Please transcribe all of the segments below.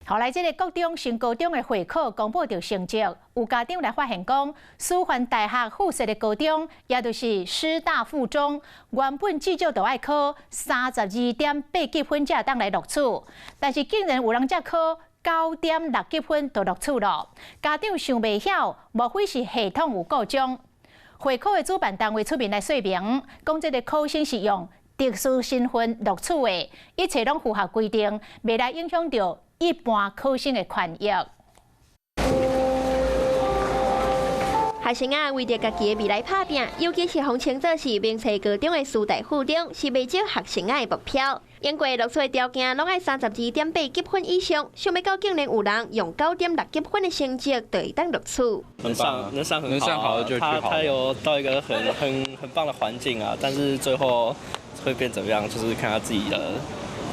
後來，這个國中升高中的會考公布著成績，有家長來發現講，師範大學附設的高中，也就是師大附中，原本至少都愛考32.8級分才會當來錄取，但是竟然有人才考9.6級分就錄取了。家長想袂曉，莫非是系統有故障？會考的主辦單位出面來說明，講這个考生是用特殊身份錄取的，一切攏符合規定，袂來影響著一般考生的權益。學生仔為著家己的未來拍拚，尤其是予稱做是明星高中的師大附中，是袂少學生仔的目標。因過錄取的條件攏愛32.8級分以上，想欲到竟然有人用9.6級分的成績就會當錄取。能上能上很好啊，他有到一個很很很棒的環境啊，但是最後會變怎麼樣，就是看他自己的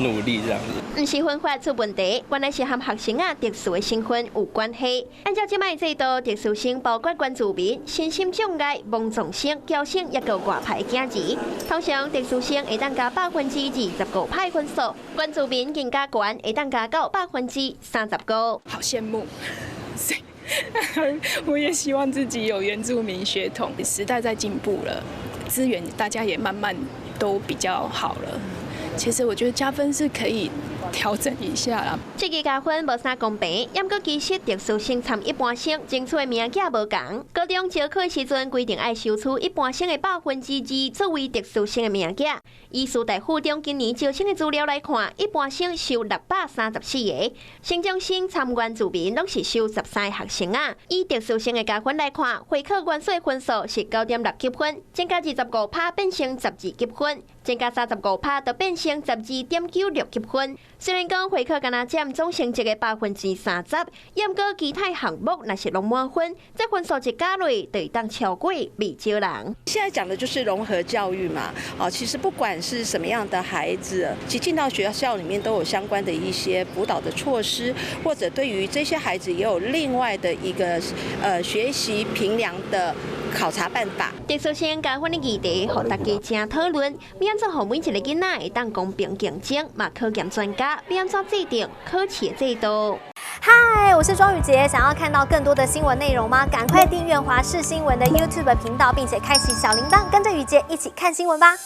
努力這樣子。毋是分發出問題，原來是和學生仔特殊的身份有關係。按照這擺制度，特殊生包括原住民、身心障礙、盲綜生、僑生，抑閣外派的囝兒。通常特殊生會當加25%的分數，原住民更加懸，會當加到35%。好羨慕，我也希望自己有原住民血統。時代在進步了，資源大家也慢慢都比較好了。其實我覺得加分是可以調整一下啦。這個加分無啥公平，毋過其實特殊生參一般生爭取的名額無仝。高中招考時陣規定愛收取一般生的2%作為特殊生的名額。以師大附中今年招生的資料來看，一般生收634個，升中生參原住民攏是收13個學生仔。以特殊生的加分來看，會考原始分數是9.6級分，增加25%變成12級分，增加35%就變成12.96級分。雖然講會考敢若佔總成績的30%，毋過其他項目若是攏滿分，這分數一加落就會當超過袂少人。現在講的就是融合教育嘛，哦，其實不管是什麼樣的孩子，其實進到學校裡面都有相關的一些輔導的措施，或者對於這些孩子也有另外的一個學習評量的考察辦法。特殊生加分的議題，予大家真討論，欲按怎予每一个囡仔會當公平競爭，嘛考驗專家欲按怎制定考試制度。嗨，我是莊宇傑，想要看到更多的新聞內容嗎？趕快訂閱華視新聞的 YouTube 頻道，並且開啟小鈴鐺，跟着宇傑一起看新聞吧。